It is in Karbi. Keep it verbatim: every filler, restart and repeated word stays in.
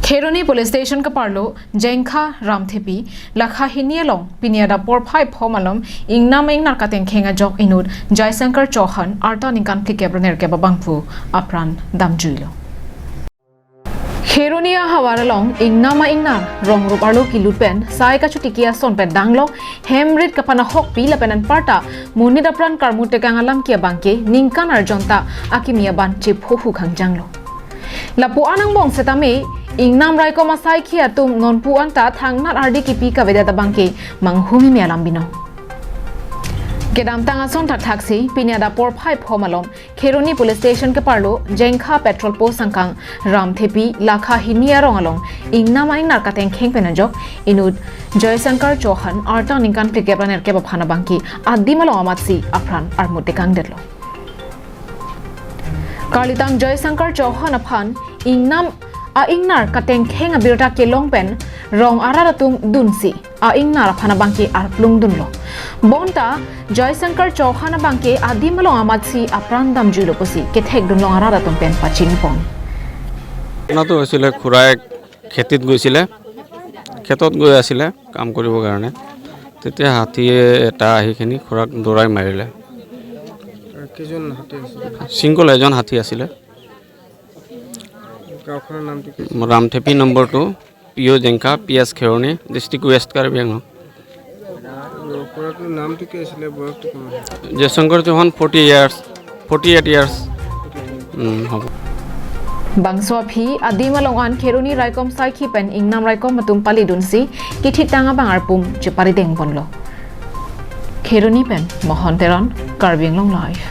Kheroni Police Station keparlo Jengkha Ramthepi, lakha hini along pini adap porphai pho malom ingnam ingnar katengkheng ajok inut Joysankar Chauhan, arta ningkan phlikep ra nerkep abangphu apran damjuilo. Kheroni ahavar along ingnam a-ingnar rong rup arlo kilut pen sai kachotiki ason pen danglok hem rit kapanahokpi lapen anparta monit apran karmut tekang alam ke abangke ningkan arjon ta akimi aban chephohu khangjanglo. Lapu-an angbong setame ingnam raikom asaikhi atum nonpu anta thangnat ardi kipi kavedet abangke manghumeme alam binong. Kedamtang ason thakthaksi pini adap porphai pho malom Kheroni Police Station keparlo Jengkha Patrol Post angkang Ramthepi, lakha hini arong along ingnam a-ingnar katengkheng pen ajok inut Joysankar Chauhan, arta ningkan phlikep ra nerkep aphan abangke adim along amatsi apran armut tekangdetlo. Karlitang Joysankar Chauhan aphan ingnam a-ingnar katengkheng abirta kelong pen rong arat atum dunsi a-ingnar aphan abangke arplung dunlo. Bonta Joysankar Chauhan abangke adim along amatsi apran damjuilo pusi kethekdun long arat atum pen pachini pon. ঘটনাটো হৈছিলে, খুৰাই খেতিত গৈছিলে, খেতত গৈ আছিলে কাম কৰিবৰ কাৰণে। তেতিয়া হাতীয়ে এটা আহি কিনি খুৰাক দৌৰাই মাৰিলে। কেইজন হাতী আছিল? ছিংগল এজন হাতী আছিলে। গাঁওখনৰ নামটো কি? Ramthepi number two, P O' Jengka, P S Kheroni, district west Karbi Anglong. খুৰাটোৰ নামটো কি আছিলে? বয়সটো কিমান? Jayshankar Chauhan, forty years, forty eight years হ'ব। Bangso aphi adim along an Kheroni raikom saikhi pen ingnam raikom atum palidunsi kethitang abang arpum cheparideng ponlo. Kheroni pen Mohon Teron, Karbi Anglong Live.